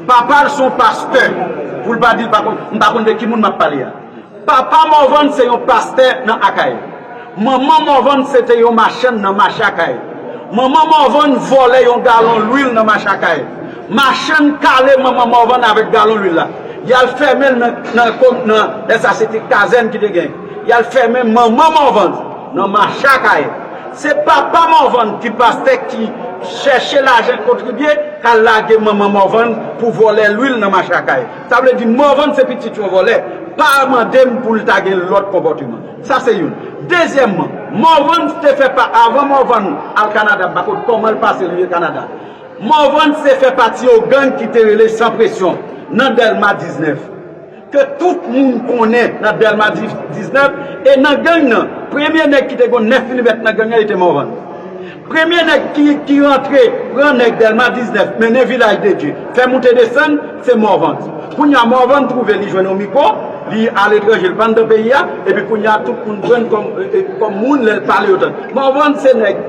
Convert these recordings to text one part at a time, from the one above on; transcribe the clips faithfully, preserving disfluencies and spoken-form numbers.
Papa l se yon pastè. Pou l pa di l pa konn, m pa konn de ki moun m ap pale a. Papa Morvan se yon pastè nan Akayè. Manman Morvan se te yon machann nan mache Akayè. Manman Morvan vòlè yon galon lwil nan mache Akayè. Machann kale manman Morvan avèk galon lwil la. Y al fèmen l nan, nan, nan, nan sa se te kazèn ki te gen. Y al fèmen manman Morvan nan mache Akayè. Se papa Morvan ki pastè ki chèche lajan kontribye, k al lage manman Morvan pou vòlè lwil nan mache Akayè. Sa vle di Morvan se pitit yon vòlè. Pa mande m pou l ta gen lòt konpòteman. Sa se youn. Dezyèmman, Morvan te fè pa, avan Morvan al Kanada, m pa konn kòman l pase rive Kanada. Morvan te fè pati yon gang ki te rele San Presyon nan Dèlma diznèf. Ke tout moun konnen nan Dèlma diznèf, e nan gang nan, premye nèg ki te gon nèf milimèt nan gang nan, li te Morvan. Premye nèg ki, ki rantre, pran nèg Dèlma diznèf, mennen Vilaj de Dye, fè moute desann, se Morvan. Kounye a, Morvan twouve li jwenn yon mikwo, li aletranje, li pa anndan peyi a, epi kounye a, tout moun pran l kòm, e, e, kòm moun, lè l pale yo tande. Morvan se nèg,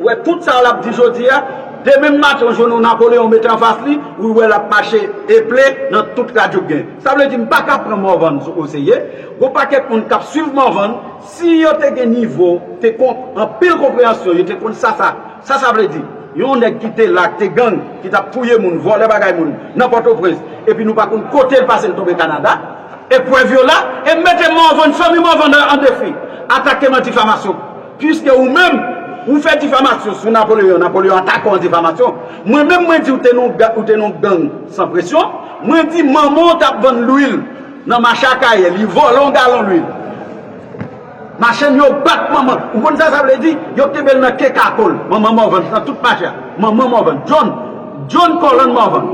ou wè tout sa l ap di jodi a, demen maten, ou jwenn yon Napoleyon mete anfas li, ou wè l ap mache eple nan tout radyo k gen. Sa vle di, m pa ka pran Morvan oserye. Gon pakèt moun k ap swiv Morvan, si yo te gen nivo, te kon, anpil konpreyansyon, yo te konn sa, sa, sa, sa vle di. Yon nèg ki te la, ki te gang, ki t ap touye moun, vòlè bagay moun, nan Pòtoprens, epi nou pa konn kote l pase, l tonbe Kanada. Eprèv yo la, e m mete Morvan, fanmi Morvan an, an defi. Atake m an difamasyon. Piske ou menm, ou fè difamasyon sou Napoleyon, Napoleyon atake w an difamasyon. Mwen menm, mwen di ou te nan, ou te nan gang San Presyon. Mwen di manman w t ap vann lwil nan mache Akayè, li vòlè yon galon lwil. Machann yo bat manman. Ou konn sa sa vle di? Yo kenbe l nan ke kakòl. Manman Morvan, nan tout mache a. Manman Morvan. John, John Colin Morvan.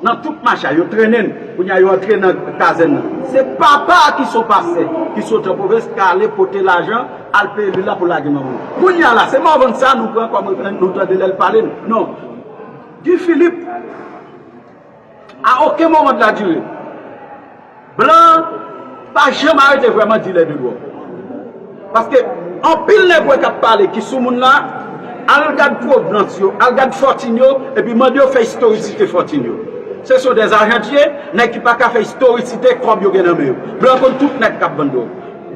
Nan tout mache a, yo trennen l. Kounye a, yo antre nan kazèn nan. Se papa a ki se yon pastè, ki sot an pwovens, k ale pote lajan, al peye lwil la pou lage manman. Kounye a la, se Morvan sa nou pran kòm, nou tande lè l pale. Non. Guy Philippe, a okenn moman de la dire, blan pa janm arete vrèman dilè de dwòg. Paske anpil nèg wè k ap pale ki sou moun la, al gad pwovnans yo, al gad fòtin yo, epi mande yo fè istorikite fòtin yo. Se sont des argentiers, nèg ki pa ka fè istorikite kòb yo gen nan men yo. Blan konn tout nèg k ap vann dwòg.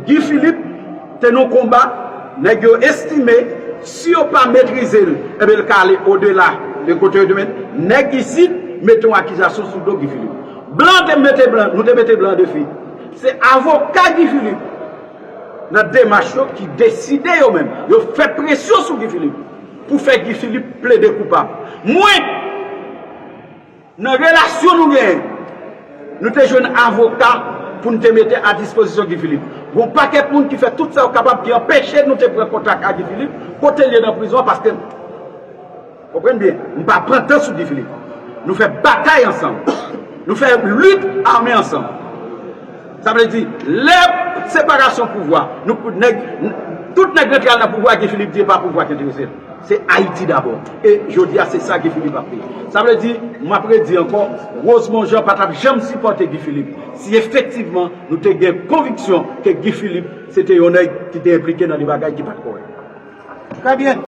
Guy Philippe te nan konba, nèg yo estime, si yo pa metrize l, enben l ka ale odela de kote yo te met. Nèg isit mete yon akizasyon sou do Guy Philippe. Blan te mete blan, nou te mete blan an defi. Se avoka Guy Philippe, nan demach yo, ki deside yo menm. Yo fè presyon sou Guy Philippe pou fè Guy Philippe plede koupab. Mwen, nan relasyon nou genyen, nou te jwenn avoka pou n te mete a dispozisyon Guy Philippe. Gon pakèt moun ki fè tout sa yo kapab ki anpeche nou te pran kontak ak Guy Philippe, kote l ye nan prizon an, paske, konprann byen, m pa pran tan sou Guy Philippe. Nou fè batay ansanm. Nou fè lit ame ansanm. Sa vle di, lè separasyon pouvwa, nou, nèg, tout nèg rantre al nan pouvwa, Guy Philippe di e pa pouvwa ki enterese l. Se Ayiti dabò. E jodi a, se sa Guy Philippe ap peye. Sa vle di, m ap redi ankò, Rosemond Jean pa t ap janm sipòte Guy Philippe si efektivman nou te gen konviksyon ke Guy Philippe se te yon nèg ki te enplike nan de bagay ki pa t kòrèk. Trè byen.